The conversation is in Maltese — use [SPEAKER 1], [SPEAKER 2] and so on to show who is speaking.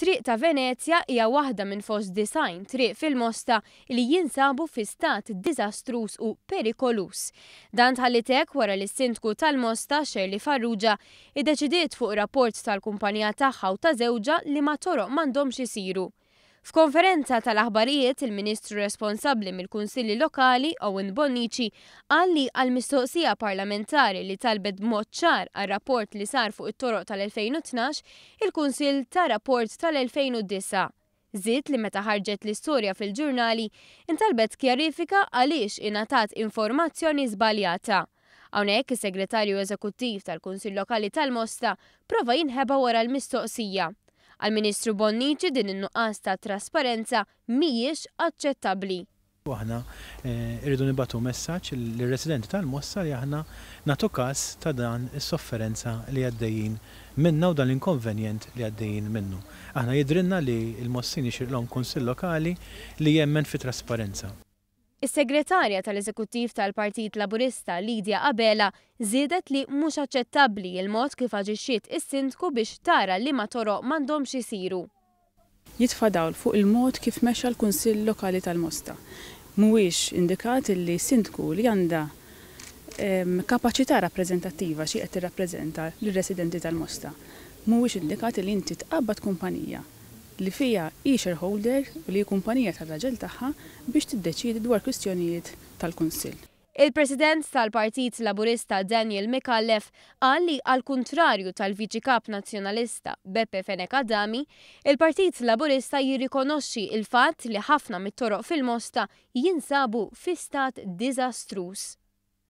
[SPEAKER 1] It-triq ta' Venezja hija waħda minn fost 90 triq fil-Mosta li jinsabu fi stat diżastruż u perikoluż. Dan tħalliet hekk wara li s-Sindku tal-Mosta, Shirley Farrugia, iddeċidiet fuq rapport tal-kumpanija tagħha u ta' żewġha liema toroq m'għandhomx isiru. F'konferenza tal-aħbarijiet, il-Ministru responsabbli mill-Kunsilli Lokali, Owen Bonnici, qal li għall-mistoqsija parlamentari li talbet b'mod ċar għar-rapport li sar fuq it-toroq tal-2012, il-Kunsill ta rapport tal-2009. Żied li meta ħarġet l-istorja fil-ġurnali, intalbet kjarifika għaliex ingħatat informazzjoni żbaljata. Hawnhekk is-Segretarju Eżekuttiv tal-Kunsill Lokali tal-Mosta prova jinħeba wara l-mistoqsija. Għall-Ministru Bonnici din in-nuqqas ta' trasparenza mhijiex aċċettabbli.
[SPEAKER 2] U aħna rridu nibagħtu messaġġ lir-residenti tal-Mosta li aħna nagħtu każ ta' dan is-sofferenza li għaddejjin minnha u dan l-inkonvenjent li għaddejjin minnu. Aħna jidhrilna li l-Mostin jixirqilhom Kunsill Lokali li jemmen fit-trasparenza.
[SPEAKER 1] Is-Segretarja tal-Eżekuttiv tal-Partit Laburista Lydia Abela żiedet li mhux aċċettabbli l-mod kif aġixxiet is-Sindku biex tara liema toroq m'għandhomx isiru.
[SPEAKER 3] Jitfa' dawl fuq il-mod kif mexa l-Kunsill Lokali tal-Mosta. Mhuwiex indikat illi Sindku li għandha kapaċità rappreżentattiva xi qed tirrappreżenta lir-residenti tal-Mosta. Mhuwiex indikat illi inti tqabbad kumpanija li fiha hi shareholder u li hi kumpanija tar-raġel tagħha biex tiddeċiedi dwar kwistjonijiet tal-Kunsill.
[SPEAKER 1] Il-President tal-Partit Laburista Daniel Micallef qal li għall-kuntrarju tal-Viċi Kap Nazzjonalista Beppe Fenech Adami, il-Partit Laburista jirrikonoxxi l-fatt li ħafna mit-toroq fil-Mosta jinsabu fi stat diżastruż.